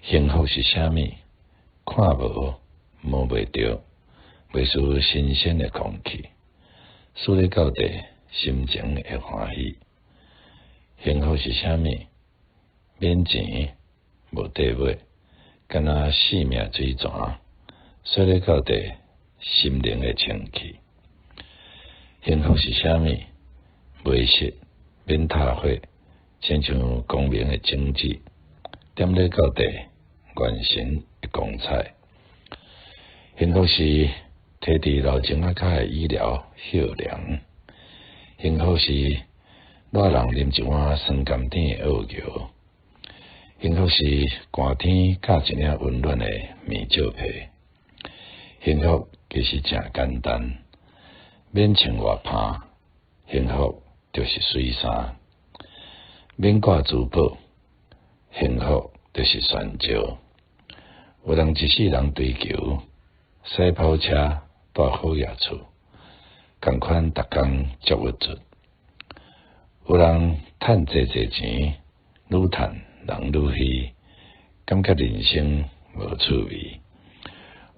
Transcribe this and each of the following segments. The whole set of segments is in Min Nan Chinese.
幸福是啥物？看無，摸袂著，袂輸新鮮的空氣，思咧到底，心情會歡喜。幸福是啥物？免錢，無綴尾，敢若生命水泉，洗咧到底，心靈的清氣。幸福是啥物？袂蝕，免拍火，親像光明的種子，點咧到底，元神的光彩。幸福是䖙佇老井仔跤的醫療歇涼。幸福是熱人啉一碗酸甘甜的澳橋。幸福是寒天蓋一領溫暖的棉罩被。幸福其實誠簡單，免穿偌芳，幸福就是媠衫；免掛珠寶，幸福就是旋石。有人一世人追求駛跑車蹛好額厝，仝款逐工足鬱卒。有人趁濟濟錢，愈趁人愈虛，感覺人生無趣味。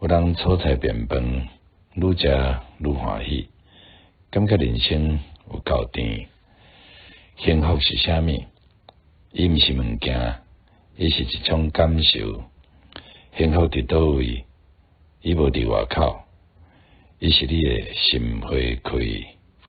有人粗菜便飯，愈食愈歡喜，感覺人生有夠甜。幸福是啥物？伊毋是物件，伊是一種感受。幸福佇佗位？伊無佇外口，伊是你的心花開。